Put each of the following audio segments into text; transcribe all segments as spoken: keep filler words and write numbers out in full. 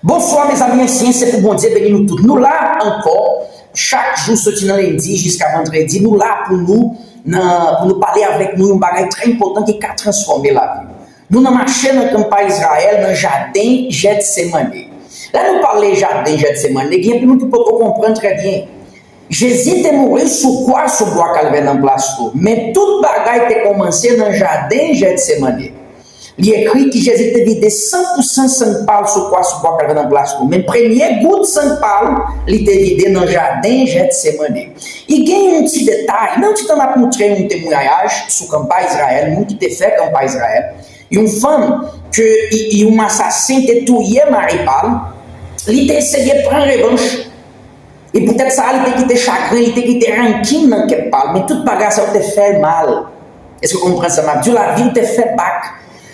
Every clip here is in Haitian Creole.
Bonswa, mezanmi ayisyen, se pou Bondye beni nou tout. Nou la ankò, chak jou, soti nan lendi jiska vandredi, nou la pou nou, nan, pou nou pale avèk nou yon bagay trè enpòtan ki ka transfòme lavi nou. Nou nan mache nan kanpay Izrayèl, nan jaden Jèdsemane. Lè nou pale jaden Jèdsemane, gen anpil moun ki poko konprann trè byen. Jezi te mouri sou kwa sou bwa Kalvè nan plas nou, men tout bagay te kòmanse nan jaden Jèdsemane. Li ekri ki Jezi te vide san pou san san pa l sou kwa sou bwa Kalvè nan plas nou, men premye gout san pa l, li te vide nan jaden Jèdsemane. E gen yon ti detay, nan yon ti tan n ap montre yon temwayaj sou kanpay Izrayèl, moun ki te fè kanpay Izrayèl, yon fanm ke y- yon asasen te touye mari pa l, li te eseye pran revanch. E poutèt sa, li te kite chagren, li te kite rankin nan kè pa l, men tout bagay sa yo te fè l mal. Èske w konprann sa m ap di w? Lavi l te fè bak.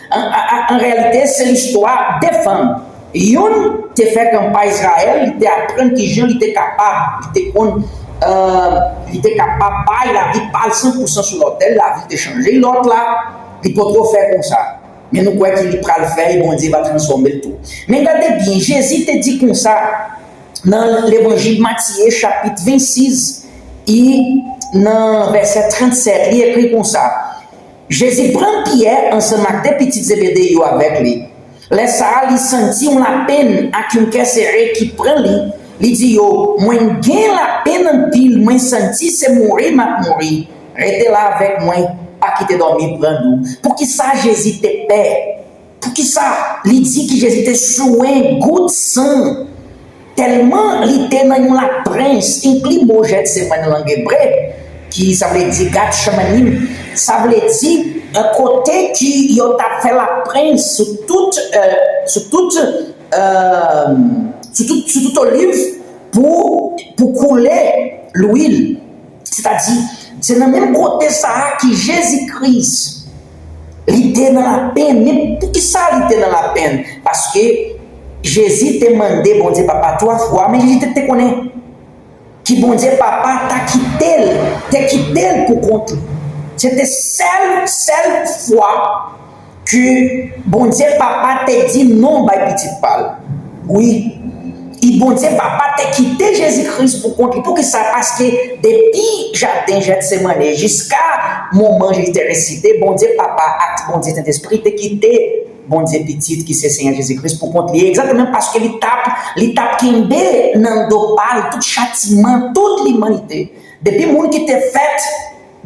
An, an, an, an reyalite, se listwa de fanm. Youn te fè kanpay Izrayèl, li te aprann kijan li te kapab, li te konn, euh, li te kapab bay lavi pa l san pou san sou lotèl, lavi l te chanje. Lòt la, li potko fè konsa. Men nou kwè ke li pral fè, e Bondye va transfòme l tou. Men gade byen, Jezi te di konsa nan Levanjil Matye, chapit vennsis, e nan vèsè trannsèt, li ekri konsa, Jezi pran Pyè ansanm ak de pitit Zebede yo avèk li. Lè sa a, li santi yon lapenn ak yon kè sere ki pran li. Li di yo, mwen gen lapenn anpil, mwen santi se mouri m ap mouri. Rete la avèk mwen, pa kite dòmi pran nou. Poukisa Jezi te pè? Poukisa li di ki Jezi te swen gout san? Tèlman li te nan yon laprens, enkli mo Jèdsemane nan lang ebre, ki sa vle di Gatchamanim, sa vle di, euh, kote ki yo t ap fè laprens sou tout, euh, sou tout, euh, sou tout, sou tout oliv pou, pou koule lwil. Sètadi, se nan menm kote sa a ki Jezi Kris, li te nan lapenn. Men poukisa li te nan lapenn? Paske Jezi te mande Bondye Papa twa fwa, men Jezi te, te konnen ki Bondye Papa ta kite l, te kite l pou kont li. Se te sèl, sèl fwa ke Bondye Papa te di non bay pitit pa l. Wi. E Bondye Papa te kite Jezi Kris pou kont li. Poukisa? Paske depi jaden Jèdsemane jiska moman Jezi te resisite, Bondye Papa ak Bondye Sentespri te kite Bondye Pitit ki se Senyè Jezi Kris pou kont li. Egzakteman paske li t ap, li t ap kenbe nan do pa l tout chatiman tout limanite. Depi moun ki te fèt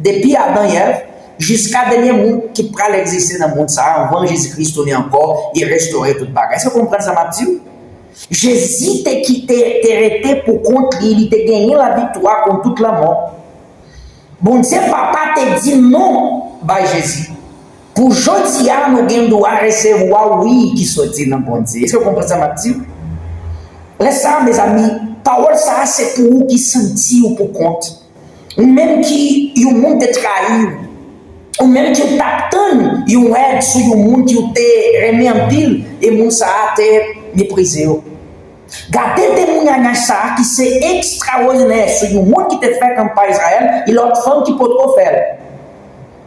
depi Adan e Èv, jiska dènye moun ki pral egziste nan mond sa a, anvan Jezi Kris tounen ankò, e restore tout bagay. Èske w konprann sa m ap di w? Jezi te kite, te rete pou kont li, li te genyen laviktwa kont tout lanmò. Bondye Papa te di non bay Jezi. Pou jodi a, nou gen dwa resevwa wi ki soti nan Bondye. Èske w konprann sa m ap di w? Lè sa a, mezanmi, pawòl sa a se pou ou ki santi w pou kont. Ou menm ki yon moun te trayi w. Ou menm ki w t ap tann yon èd sou yon moun ki w te renmen anpil, e moun sa a te meprize w. Gade temwayaj sa a ki se ekstraòdinè sou yon moun ki te fè kanpay Izrayèl, e lòt fanm ki potko fè l.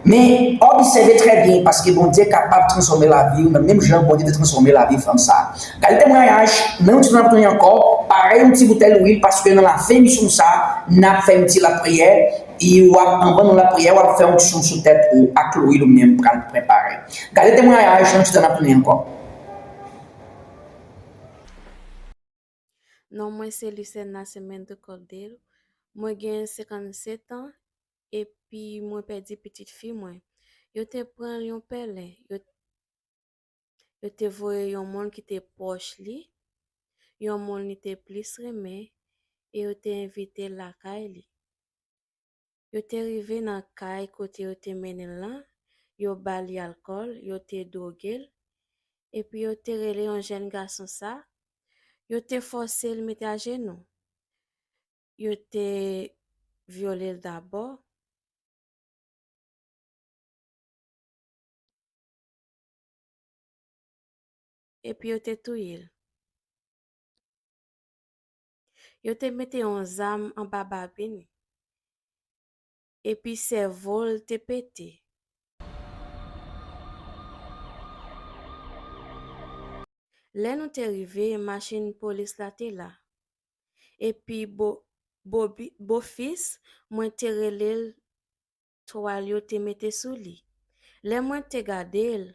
Men, obsève trè byen, paske Bondye kapab transfòme lavi w nan menm jan Bondye te transfòme lavi fanm sa a. Gade temwayaj, nan yon ti tan n ap tounen ankò, pare yon ti boutèy lwil, paske nan lafen emisyon sa a, n ap fè yon ti lapriyè, e w ap, anvan nou lapriyè, w ap fè onksyon sou tèt ou ak lwil ou menm pral prepare. Gade temwayaj, nan yon ti tan n ap tounen ankò. Non mwen se Lucerna Semendo Cordero. Mwen gen senkannsèt an epi mwen pèdi pitit fi mwen. Yo te pran l yon pèlen. Yo, yo te voye yon moun ki te pwòch li, yon moun li te plis renmen, e yo te envite l lakay li. Yo te rive nan kay kote yo te mennen l lan, yo ba li alkòl, yo te dwoge l, epi yo te rele yon jèn gason sa, yo te fòse l mete ajenou. Yo te vyole l dabò. Epi yo te touye l. Yo te mete yon zam anba babin li, epi sèvo l te pete. Lè nou te rive, machin polis la te la. Epi bo, bobi, bofis mwen te rele l, twal yo te mete sou li. Lè mwen te gade l,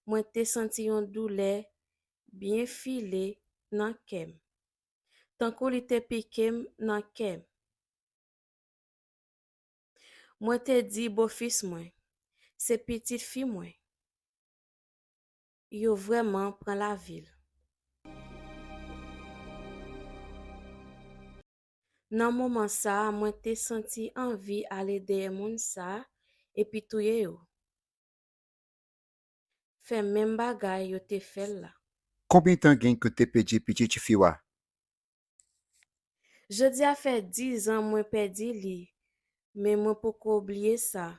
mwen te santi yon doulè byen file nan kè m, tankou li te pike m nan kè m. Mwen te di bofis mwen, se pitit fi mwen. Yo vrèman pran lavi l. Nan moman sa a, mwen te santi anvi ale dèyè moun sa a epi touye yo. Fè menm bagay yo te fè l la. Konbyen tan gen ke w te pèdi pitit fi w a? Jodi a fè diz an mwen pèdi li, men mwen poko bliye sa.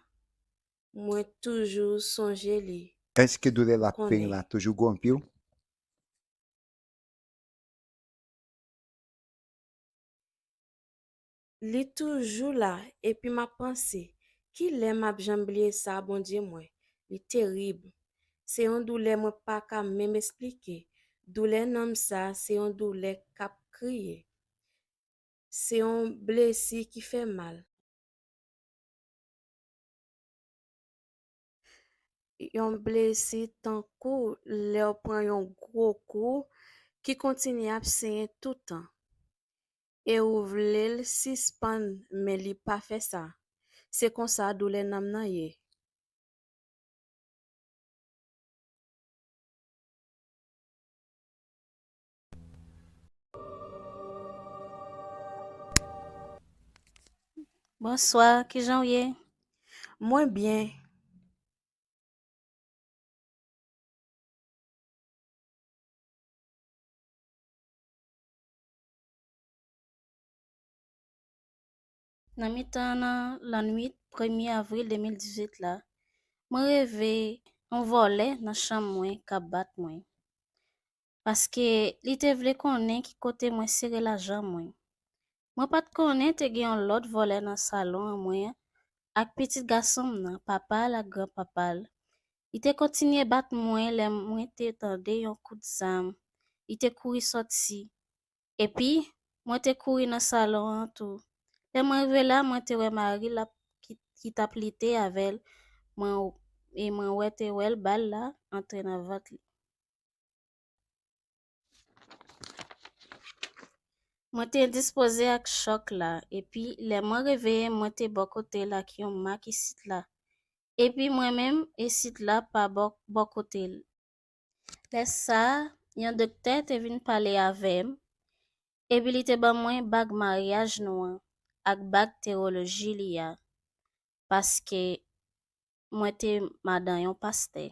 Mwen toujou sonje li. Èske doulè lapenn la toujou gwo anpil? Li toujou la, epi m ap panse, kilè m ap janm bliye sa, Bondye mwen? Li terib. Se yon doulè mwen pa ka menm esplike. Doulè nanm sa, se yon doulè k ap kriye. Se yon blesi ki fè mal. Yon blesi tankou lè w pran yon gwo kou ki kontinye ap senyen toutan. E ou vle l sispann, men li pa fè sa. Se konsa doulè nanm nan ye. Bonswa, kijan w ye? Mwen byen. Nan mitan nan lannwit premye avril de mil dizuit la, mwen reve yon vòlè nan chanm mwen k ap bat mwen, paske li te vle konnen ki kote mwen sere lajan mwen. Mwen pa t konnen te gen yon lòt vòlè nan salon an mwen an ak pitit gason m nan, papa l ak granpapa l. Li te kontinye bat mwen lè mwen te tande yon kout zam. Li te kouri sòti. Epi, mwen te kouri nan salon an tou. Lè mwen rive la, mwen te wè mari l ap, ki, ki t ap lite avè l, mwen, e mwen wè te wè l bal la antre nan vant li. Mwen te endispoze ak chòk la, epi lè mwen reveye, mwen te bò kote l ak yon mak isit la. Epi mwen menm, isit la, pa bò, bò kote l. Lè sa a, yon doktè te vin pale avè m, epi li te ban mwen bag maryaj nou an ak bag tewoloji li a, paske mwen te madan yon pastè.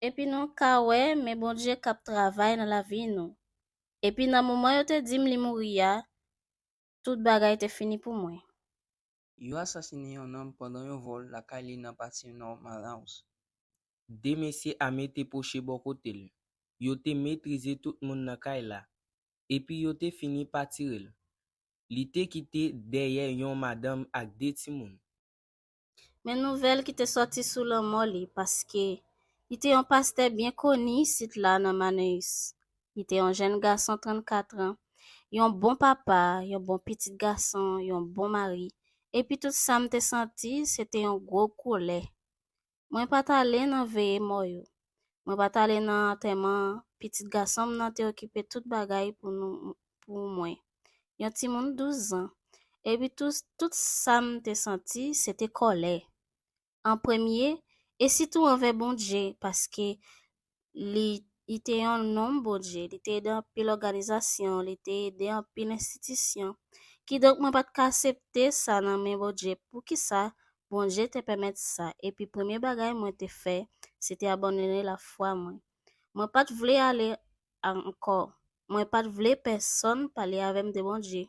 Epi nou ka wè men Bondye k ap travay nan lavi nou. Epi nan moman yo te di m li mouri a, tout bagay te fini pou mwen. Yo asasinen yon nonm pandan yon vòl lakay li nan pati nò Manaus. De mesye ame te pwoche bò kote l. Yo te metrize tout moun nan kay la, epi yo te fini pa tire l. Li te kite dèyè yon madanm ak de timoun. Men nouvèl ki te sòti sou lanmò li, paske li te yon pastè byen koni isit la nan Manaus. Li te yon jèn gason trannkat an, yon bon papa, yon bon pitit gason, yon bon mari. Epi tout sa m te santi, se te yon gwo kolè. Mwen pa t ale nan veye mò yo. Mwen pa t ale nan antèman pitit gason m nan te okipe tout bagay pou nou, pou mwen. Yon timoun douz an. Epi tout, tout sa m te santi, se te kòlè. An premye, e sitou anvè Bondye, paske li, li te yon nonm Bondye, li te ede anpil òganizasyon, li te ede anpil enstitisyon. Kidonk, mwen pa t ka aksepte sa nan men Bondye. Poukisa Bondye te pèmèt sa? Epi premye bagay mwen te fè, se te abandone lafwa mwen. Mwen pa t vle ale ankò. Mwen pa t vle pèsonn pale avè m de Bondye.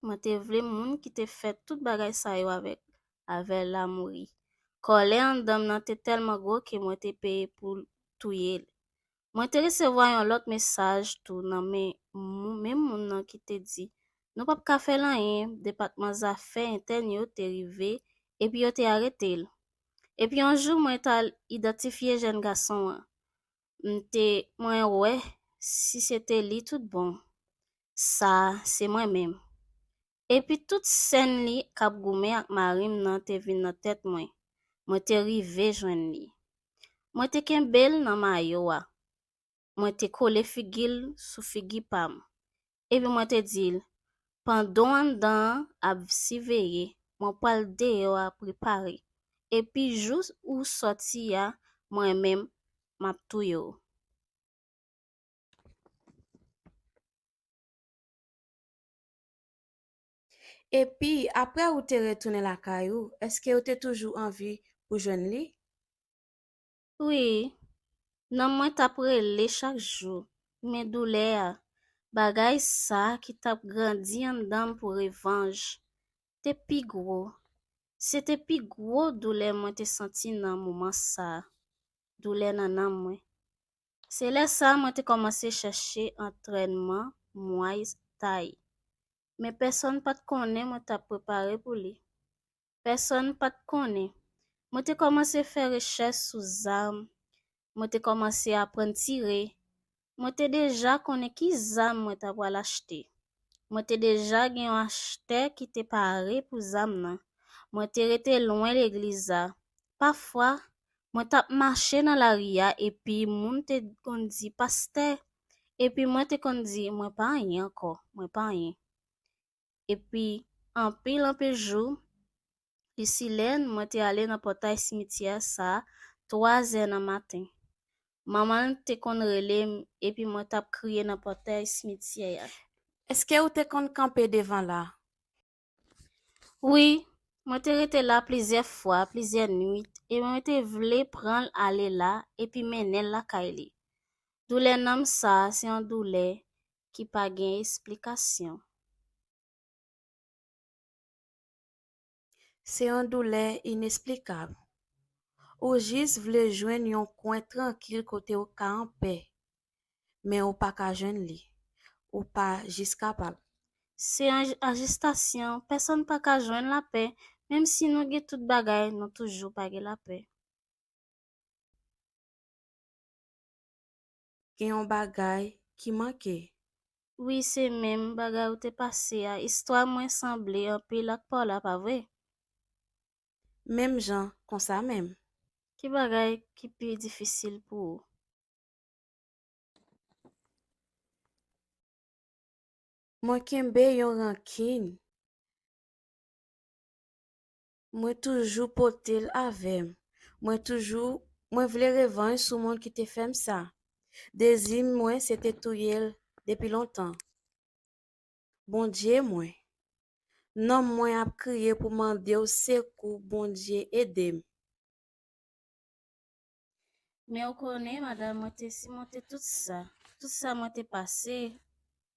Mwen te vle moun ki te fè tout bagay sa yo avèk, avè l la mouri. Kòlè anndan m nan te tèlman gwo ke mwen te peye pou touye l. Mwen te resevwa yon lòt mesaj tou nan men mou-, menm moun nan ki te di, Nou p ap ka fè l anyen, depatman zafè entèn yo te rive epi yo te arete l. Epi yon jou mwen t al idantifye jèn gason an. M te, mwen wè si se te li tout bon. Sa a, se mwen menm. Epi tout sèn li k ap goumen ak mari m nan te vin nan tèt mwen. Mwen te rive jwenn li. Mwen te kenbe l nan mayo a. Mwen te kole figi l sou figi pa m. Epi mwen te di l, pandan w anndan an ap siveye, mwen pral deyò a prepare. Epi jou ou sòti a, mwen menm, m ap touye w. Epi, apre ou te retounen lakay ou, èske ou te toujou anvi pou jwenn li? Wi, nanm mwen t ap rele chak jou, men doulè a, bagay sa a ki t ap grandi anndan m pou revanj, te pi gwo. Se te pi gwo doulè mwen te santi nan moman sa a, doulè nan nanm mwen. Se lè sa a mwen te kòmanse chèche antrènman Muay Thai. Men pèsonn pa t konnen mwen t ap prepare pou li. Pèsonn pa t konnen. Mwen te kòmanse fè rechèch sou zam. Mwen te kòmanse aprann tire. Mwen te deja konnen ki zam mwen ta pral achte. Mwen te deja gen yon achtè ki te pare pou zam nan. Mwen te rete lwen legliz la. Pafwa, mwen t ap mache nan lari a epi moun te konn di, pastè, epi mwen te konn di, mwen pa anyen ankò, mwen pa anyen. Epi, anpil, anpil jou, Lusilèn, mwen te ale nan pòtay simityè sa a, twa zè nan maten. Manman l te konn rele m, epi mwen t ap kriye nan pòtay simityè a. Èske ou te konn kanpe devan la? Wi, mwen te rete la plizyè fwa, plizyè nwit, e mwen te vle pran l ale la, epi mennen l lakay li. Doulè nanm sa a, se yon doulè ki pa gen esplikasyon. Se yon doulè inesplikab. Ou jis vle jwenn yon kwen trankil kote ou ka anpè, men ou pa ka jwenn li. Ou pa jis kapab. Se yon aj-, ajistasyon. Pèsonn pa ka jwenn lapè. Menm si nou gen tout bagay, nou toujou pa gen lapè. Gen yon bagay ki manke. Wi, se menm bagay ou te pase a. Istwa mwen sanble anpil ak pa w la, pa vre? Menm jan, konsa menm. Ki bagay ki pi difisil pou ou? Mwen kenbe yon rankin. Mwen toujou pote l avè m. Mwen toujou, mwen vle revanj sou moun ki te fè m sa. Dezi mwen se te touye l depi lontan. Bondye mwen, nanm mwen ap kriye pou mande w sekou, Bondye ede m. Men ou konnen, madanm, mwen te simonte tout sa. Tout sa mwen te pase,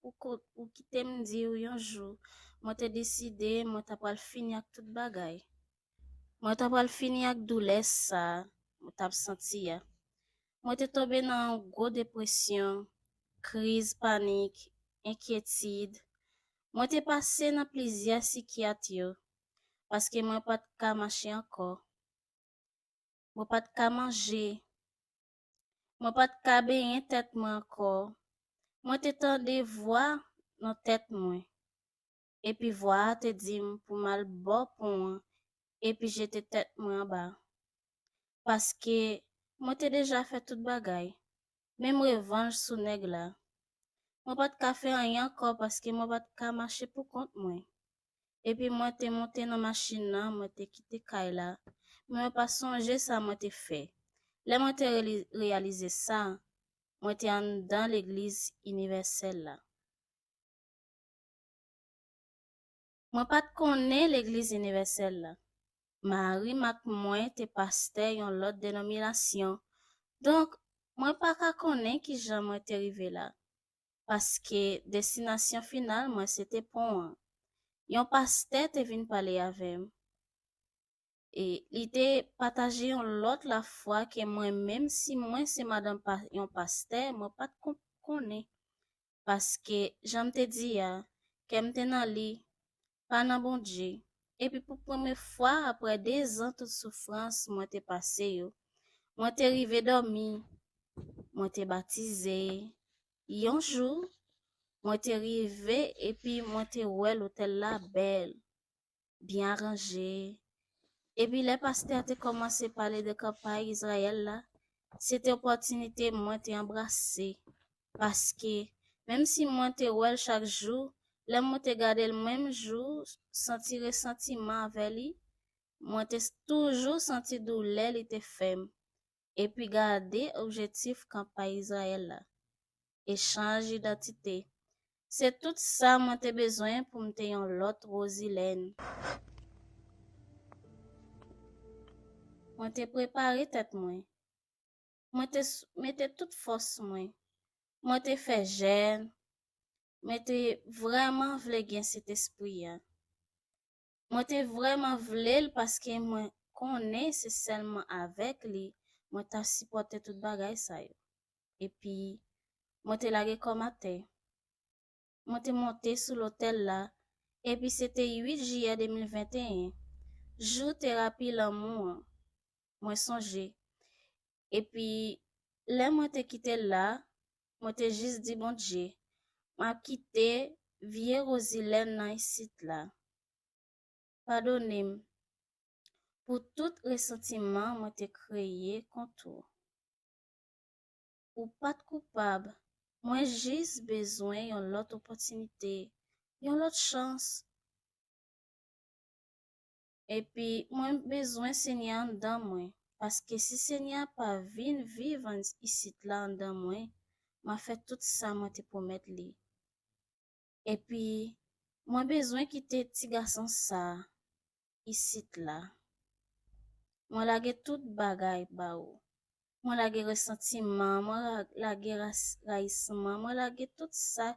ou ko-, ou kite m di w yon jou, mwen te deside mwen ta pral fini ak tout bagay. Mwen ta pral fini ak doulè sa mwen t ap santi a. Mwen te tonbe nan yon gwo depresyon, kriz panik, enkyetid. Mwen te pase nan plizyè sikyat yo, paske mwen pa t ka mache ankò. Mwen pa t ka manje. Mwen pa t ka benyen tèt mwen ankò. Mwen te tande vwa nan tèt mwen. Epi vwa a te di m pou m al bò pon an epi jete tèt mwen anba. Paske mwen te deja fè tout bagay, menm revanj sou nèg la. Mwen pa t ka fè anyen ankò paske mwen pa t ka mache pou kont mwen. Epi mwen te monte nan machin nan, mwen te kite kay la. Men mwen pa sonje sa mwen te fè. Lè mwen te reli-, reyalize sa, mwen te anndan legliz inivèsèl la. Mwen pa t konnen legliz inivèsèl la. Mari m ak mwen te pastè yon lòt denominasyon. Donk, mwen pa ka konnen kijan mwen te rive la. Paske destinasyon final mwen se te pon an. Yon pastè te vin pale avè m. E li te pataje yon lòt lafwa ke mwen, menm si mwen se madanm pa, yon pastè, mwen pa t kon-, konnen. Paske, jan m te di a, kè m te nan li, pa nan Bondye. Epi pou premye fwa, apre dezan tout soufrans mwen te pase yo, mwen te rive dòmi, mwen te batize. Yon jou, mwen te rive epi mwen te wè lotèl la bèl, byen aranje. Epi lè pastè a te kòmanse pale de kanpay Izrayèl la, se te opòtinite mwen te anbrase. Paske, menm si mwen te wè l chak jou, lè mwen te gade l menm jou, santi resantiman avè li, mwen te s- toujou santi doulè li te fè m. Epi gade objektif kanpay Izrayèl la. Echanj idantite. Se tout sa mwen te bezwen pou m te yon lòt Rosilèn. Mwen te prepare tèt mwen. Mwen te s- mete tout fòs mwen. Mwen te fè jèn. Mwen te vrèman vle gen Sentespri a. Mwen te vrèman vle l paske mwen konnen se sèlman avèk li mwen t ap sipòte tout bagay sa yo. Epi, mwen te lage kò m atè. Mwen te monte sou lotèl la, epi se te uit jiyè de mil venteyen, jou terapi lanmou an. Mwen sonje. Epi, lè mwen te kite l la, mwen te jis di Bondye, "M ap kite vye Rosilèn nan isit la. Padone m pou tout resantiman mwen te kreye kont ou." Ou pa t koupab. Mwen jis bezwen yon lòt opòtinite, yon lòt chans. Epi, mwen bezwen Senyè a anndan mwen, paske si Senyè a pa vin viv an- isit la anndan mwen, m a fè tout sa mwen te pwomèt li. Epi, mwen bezwen kite ti gason sa a isit la. Mwen lage tout bagay ba ou. Mwen lage resantiman, mwen ra- lage ras- rayisman, mwen lage tout sa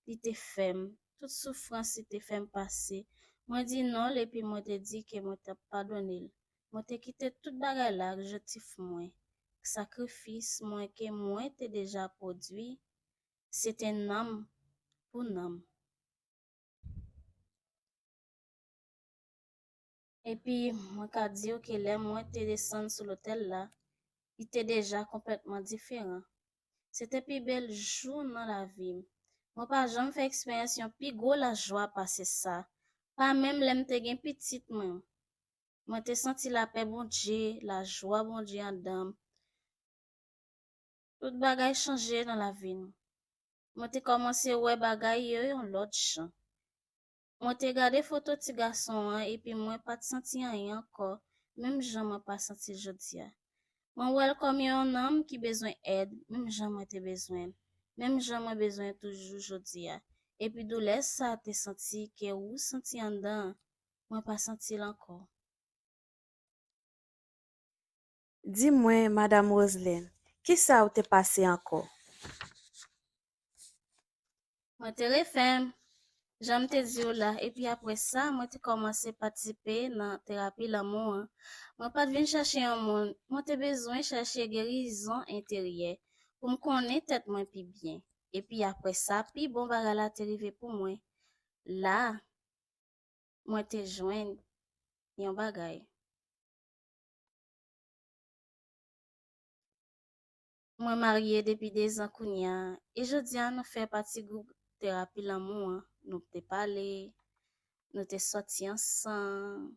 li te fè m, tout soufrans li te fè m pase. Mwen di non l epi mwen te di ke mwen t ap padone l. Mwen te kite tout bagay la ak jwentif mwen, sakrifis mwen ke mwen te deja pwodui, se te nanm pou nanm. Epi, mwen ka di w ke lè mwen te desann sou lotèl la, li te deja konplètman diferan. Se te pi bèl jou nan lavi m. Mwen pa janm fè eksperyans yon pi gwo lajwa pase sa, pa menm lè m te gen pitit mwen. Mwen te santi lapè Bondye, lajwa Bondye anndan m. Tout bagay chanje nan lavi nou. Mwen te kòmanse wè bagay yo yon lòt jan. Mwen te gade foto ti gason an epi mwen pa t santi anyen ankò, menm jan mwen pa santi l jodi a. Mwen wè l kòm yon nonm ki bezwen èd, menm jan mwen te bezwen l, menm jan mwen bezwen l toujou jodi a. Epi doulè sa a te santi ke ou santi anndan an, mwen pa santi l ankò. Di mwen, Madam Roselène, kisa ou te pase ankò? Mwen te refè m, jan m te di w la, epi apre sa, mwen te kòmanse patisipe nan terapi lanmou an. Mwen pa t vin chèche yon moun, mwen te bezwen chèche gerizon enteryè pou m konnen tèt mwen pi byen. Epi apre sa, pi bon bagay la te rive pou mwen. La, mwen te jwenn yon bagay. Mwen marye depi dezan kounye a, e jodi a nou fè pati gwoup terapi lanmou an. Nou te pale, nou te sòti ansanm,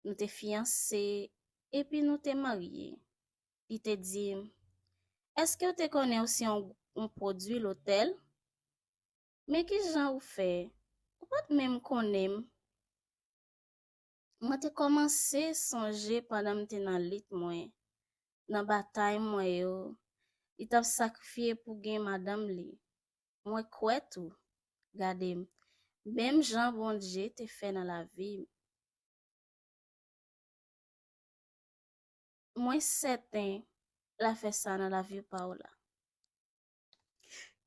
nou te fiyanse, epi nou te marye. Li te di m, "Èske w te konnen w se yon, yon pwodui lotèl? Men ki jan ou fè? Ou pa t menm konnen m." Mwen te kòmanse sonje pandan m te nan lit mwen, nan batay mwen yo, li t ap sakrifye pou gen madanm li. Mwen kwè tou, gade m, menm jan Bondye te fè nan lavi m. Mwen sèten l a fè sa nan lavi pa w la.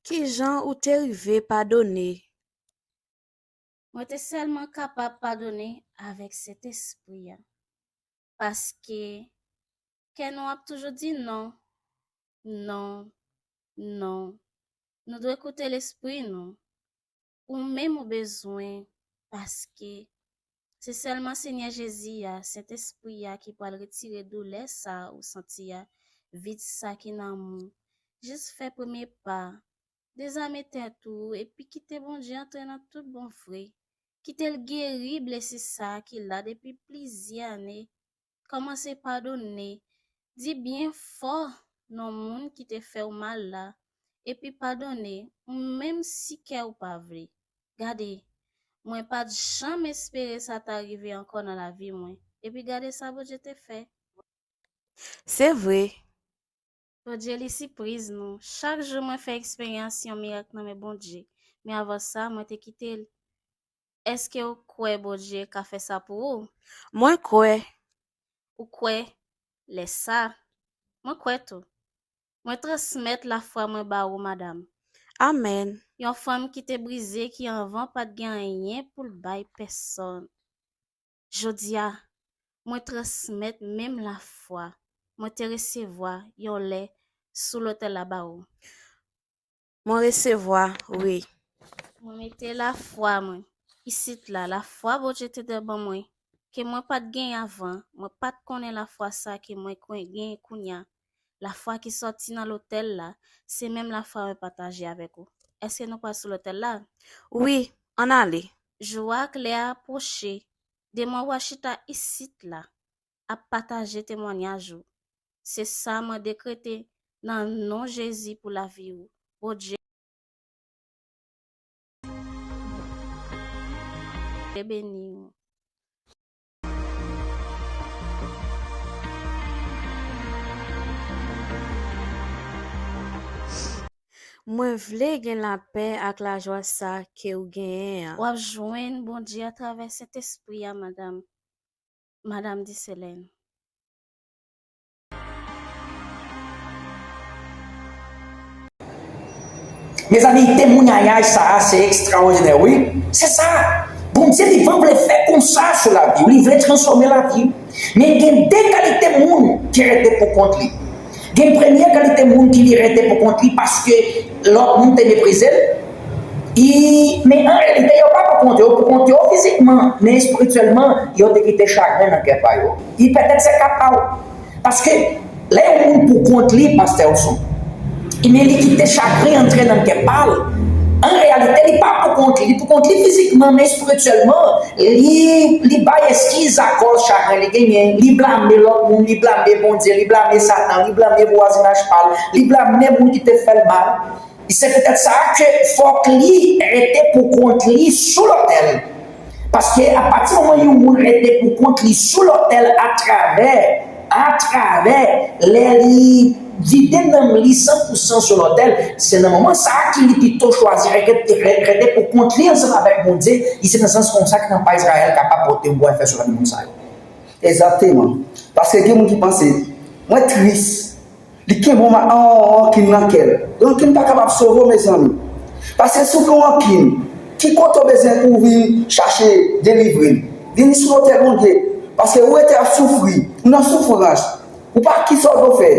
Ki jan ou te rive padone? Mwen te sèlman kapab padone avèk Sentespri a. Paske kè nou ap toujou di non, non, non. Nou dwe koute lespri nou. ou menm ou bezwen, paske se sèlman Senyè Jezi a, Sentespri a ki pral retire doulè sa a ou santi a, vid sa ki nan moun. Jis fè premye pa, dezame tèt ou epi kite Bondye antre nan tout bon vre. Kite l geri blesi sa a ki la depi plizyè ane. Kòmanse padone. Di byen fò non moun ki te fè w mal la, epi padone, menm si kè w pa vle. Gade, mwen pa t janm espere sa ta rive ankò nan lavi mwen. Epi gade sa Bondye te fè. Se vre. Bondye li sipriz nou. Chak jou mwen fè eksperyans yon mirak nan men Bondye. Men avan sa, mwen te kite l. Èske w kwè Bondye ka fè sa pou ou? Mwen kwè. Ou kwè? Lè sa, mwen kwè tou. Mwen transmèt lafwa mwen ba ou, madanm. Amèn. Yon fanm ki te brize, ki anvan pa t gen anyen pou l bay pèsonn. Jodi a, mwen transmèt menm lafwa mwen te resevwa yon lè sou lotèl la ba ou. Mwen resevwa, wi. Mwen mete lafwa mwen isit la, lafwa Bondye te ban mwen, ke mwen pa t gen anvan, mwen pa t konnen lafwa sa ke mwen kwen-, gen kounye a. Lafwa ki sòti nan lotèl la, se menm lafwa mwen pataje avèk ou. Èske nou pral sou lotèl la? Wi, ann ale. Jou a klè a pwoche. Demen w a chita isit la, ap pataje temwanyaj ou. Se sa mwen dekrete nan non Jezi pou lavi ou. Bondye beni ou. Mwen vle gen lapè ak lajwa sa ke w genyen an. W ap jwenn Bondye atravè Sentespri a, madanm. Madanm Diselèn. Mezanmi, temwayaj sa a, se ekstraòdinè, wi. Se sa. Bondye vivan vle fè konsa sou lavi w. Li vle transfòme lavi w. Men gen de kalite moun ki rete pou kont li. Gen premye kalite moun ki li rete pou kont li paske lòt moun te meprize l. I, men an reyalite, yo pa pou kont yo, pou kont yo fizikman, men espirityèlman, yo te kite chagren nan kè pa yo. I petèt se ka pa w. Paske lè yon moun pou kont li, pastè Wilson, ebyen li kite chagren antre nan kè pa l. An reyalite, li pa pou kont li, li pou kont li fizikman, men espirityèlman, li, li bay eskiz akòz chagren li genyen, li blame lòt moun, li blame Bondye, li blame Satan, li blame vwazinaj pa l, li blame moun ki te fè l mal. Se petèt sa ke fòk li rete pou kont li sou lotèl. Paske apati moman yon moun rete pou kont li sou lotèl atravè, atravè lè li vide nanm li san pou san sou lotèl, se nan moman sa a ke li pito chwazi rete, re-, rete pou kont li ansanm avèk Bondye, e se nan sans konsa ke nan pa Izrayèl kapab pote yon bon efè sou lavi moun sa yo. Egzakteman. Paske gen moun ki panse, mwen tris, li kenbe yon ma-, yon rankin nan kè l. Rankin pa kapab sove w, mezanmi. Paske si w gen yon rankin, ki kote w bezwen pou w vin chache delivre l? Vini sou lotèl Bondye. Paske ou rete ap soufri, ou nan soufrans. Ou pa kisa w dwe fè.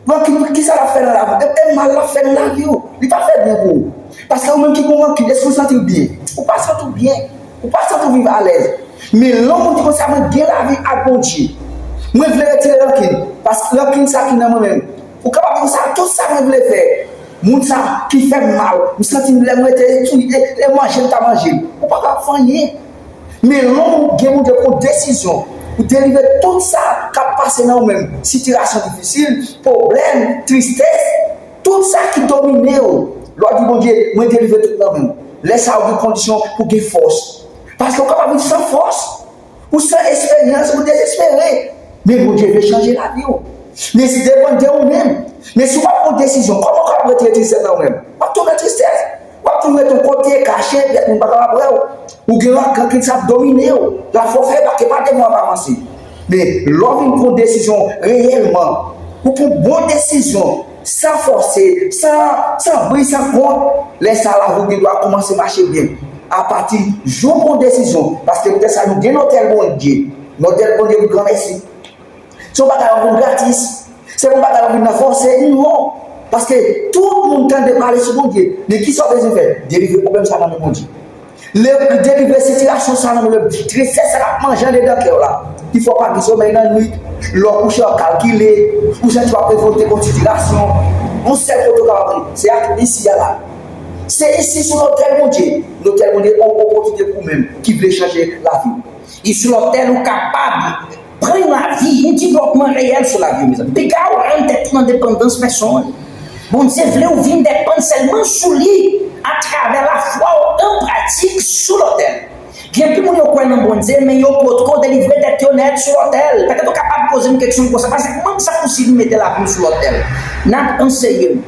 Rankin, kisa l ap fè nan lavi w? E, e mal l ap fè nan lavi w. Li pa fè byen pou ou. Paske ou menm ki gen rankin, èske ou santi w byen? Ou pa santi w byen. Ou pa santi w viv alèz. Men lè yon moun di konsa, mwen gen lavi ak Bondye. Mwen vle retire rankin. Paske rankin sa ki nan mwen menm. Ou kapab di konsa, tout sa mwen vle fè. Moun sa ki fè m mal, m santi m lè m rete, e, e manje m ta manje m. Ou pa ka fè anyen. Men lè w gen pou w pran desizyon pou delivre tout sa k ap pase nan ou menm, sitiyasyon difisil, pwoblèm, tristès, tout sa ki domine w, lè w di Bondye, mwen delivre tout nan men w. Lè sa a, ou gen kondisyon pou gen fòs. Paske ou kapab viv san fòs, ou san esperyans, ou dezespere. Men Bondye vle chanje lavi w. Men si depann de ou menm. Men si w pa pran desizyon, kòman w kapab retire tristès nan ou menm? W ap tounen tristès. W ap tounen yon kote, kache, pèt moun pa kapab wè w. Ou gen rankin sa ap domine w. Lafwa w fè pa, ke pa devan w ap avanse. Men lè w vin pran desizyon reyèlman, ou pran bon desizyon, san fòse, san, san bri, san kont, lè sa a lavi w gen dwa kòmanse mache byen. Apati jou w pran desizyon, paske poutèt sa nou gen lotèl Bondye. Lotèl Bondye pou granmèsi. Se yon bagay w ap vin gratis. Se pa yon bagay w ap vin nan fòse, non. Paske tout moun tande pale sou Bondye. Men kisa w bezwen fè? Delivre pwoblèm sa nan men Bondye. Delivre sitirasyon sa nan men Bondye. Tristès sa k ap manje andedan kè w la. Kifè w pa gen somèy nan nwit. Lè w kouche w ap kalkile. Ou santi w ap revolte kont sitirasyon. Yon sèl kote w kapab ale, se ak isi a la. Se isi sou lotèl Bondye. Lotèl Bondye, yon opòtinite pou ou menm ki vle chanje lavi w. E sou lotèl ou kapab pran lavi, yon devlòpman reyèl sou lavi w, mezanmi. Piga w rann tèt ou nan depandans pèsonn. Bondye vle w vin depann sèlman sou li atravè lafwa w an pratik sou lotèl. Gen anpil moun yo kwè nan Bondye, men yo potko delivre tèt yo nèt sou lotèl. Petèt ou kapab poze m kesyon konsa, paske kòman sa posib m mete lavi m sou lotèl? N ap anseye w.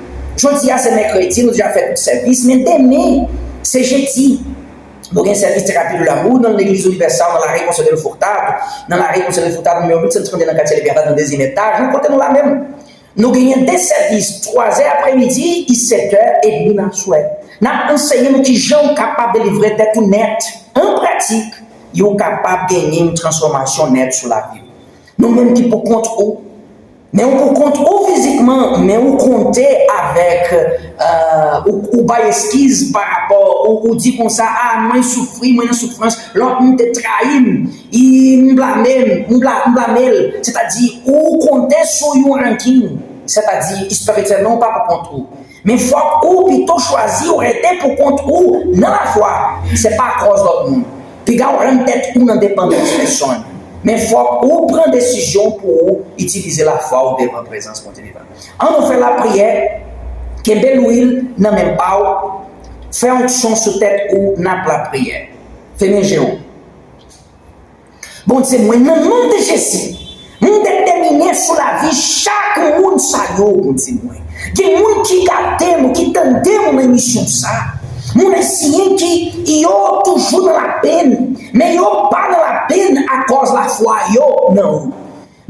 Jodi a se mèkredi, nou deja fè tout sèvis, men demen se jedi. Nou gen sèvis Terapi de Lamour nan Legliz Inivèsal, nan lari Conselheiro Furtado, nan lari Conselheiro Furtado nimewo mil san trannde nan katye Libertad, nan dezyèm etaj, nan kote nou la menm. Nou genyen de sèvis, twazè apremidi e sèt è edmi nan aswè. N ap anseye nou kijan ou kapab delivre tèt ou nèt. An pratik, e ou kapab genyen yon transfòmasyon nèt sou lavi w. Nou menm ki poukont ou, men ou poukont ou fizikman, men ou konte avèk, euh, ou, ou bay eskiz pa rapò, ou, ou di konsa, a, mwen soufri, mwen nan soufrans, lòt moun te trayi m, e m blame m, m bla-, m blame l. Sètadi, ou konte sou yon rankin, sètadi, espirityèlman, ou pa poukont ou. Men fòk ou pito chwazi ou rete poukont ou nan lafwa. Se pa akòz lòt moun. Piga w rann tèt ou nan depandans pèsonn. Men fòk ou pran desizyon pou ou itilize lafwa w devan prezans Bondye vivan. Ann nou fè lapriyè, kenbe lwil nan men pa w, fè onksyon sou tèt ou, n ap lapriyè. Fèmen je w. Bondye mwen, nan non de Jezi, m detèmine sou lavi chak moun sa yo, Bondye mwen. Gen moun ki gade m, ki tande m nan emisyon sa. Moun ayisyen ki yo toujou nan lapenn, men yo pa nan lapenn akòz lafwa yo nan ou.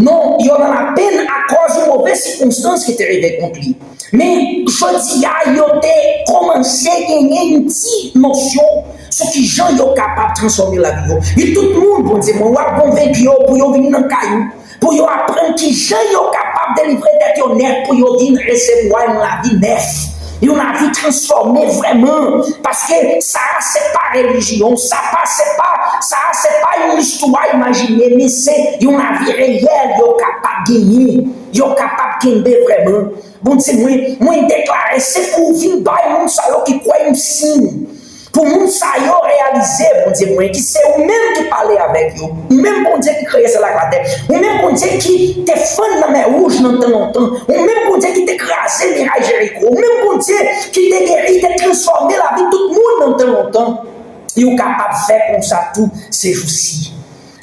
Non, yo nan lapenn akòz yon move sikonstans ki te rive kont li. Men, jodi a, yo te kòmanse genyen yon ti nosyon sou kijan yo kapab transfòme lavi yo. E tout moun, Bondye mwen, w ap konvenk yo pou yo vin nan kay ou, pou yo aprann kijan yo kapab delivre tèt yo nèt, pou yo vin resevwa yon lavi nèf, yon lavi transfòme vrèman. Paske sa a se pa relijyon, sa pa, se pa, sa a se pa yon istwa imajine, men se yon lavi reyèl yo kapab genyen, yo kapab kenbe vrèman. Bondye mwen, mwen deklare, se pou w vin bay moun sa yo ki kwè yon siy. Pou moun sa yo reyalize, Bondye mwen, ki se ou menm ki pale avèk yo. Ou menm Bondye ki kreye syèl ak latè. Ou menm Bondye ki te fann lanmè wouj nan tan lontan. Ou menm Bondye ki te kraze miray Jeriko. Ou menm Bondye ki te geri, te transfòme lavi tout moun nan tan lontan. E ou kapab fè konsa tou sejousi.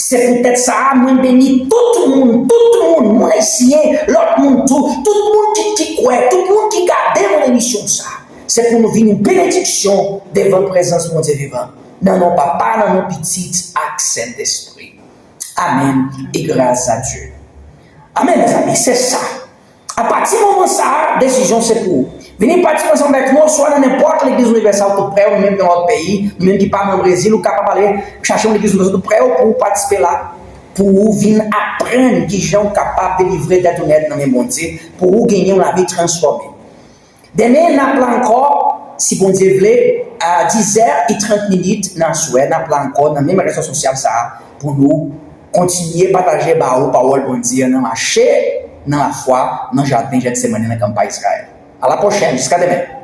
Se poutèt sa a, mwen beni tout moun, tout moun, moun ayisyen, lòt moun tou, tout moun ki, ki kwè, tout moun ki gade nan emisyon sa. Se pou nou vin yon benediksyon devan prezans Bondye vivan. Nan non Papa, nan non Pitit ak Sentespri. Amèn. E gras a Dye. Amèn, mezanmi, se sa. Apati moman sa a, desizyon se pou ou. Vini patisipe ansanm avèk nou, swa nan nenpòt legliz inivèsal tou prè w, ou menm nan lòt peyi, ou menm ki pa nan Brezil, ou kapab ale chache yon legliz inivèsal tou prè w pou ou patisipe la, pou ou vin aprann kijan ou kapab delivre tèt ou nèt nan men Bondye, pou ou genyen yon lavi transfòme. Demen, n ap la ankò, si Bondye vle, a dizè e trant minit nan aswè, n ap la ankò nan menm rezo sosyal sa a pou nou kontinye pataje ba ou pawòl Bondye an, nan mache nan lafwa nan jaden Jètsemane nan kanpay Izrayèl. A la pwochèn, jiska demen.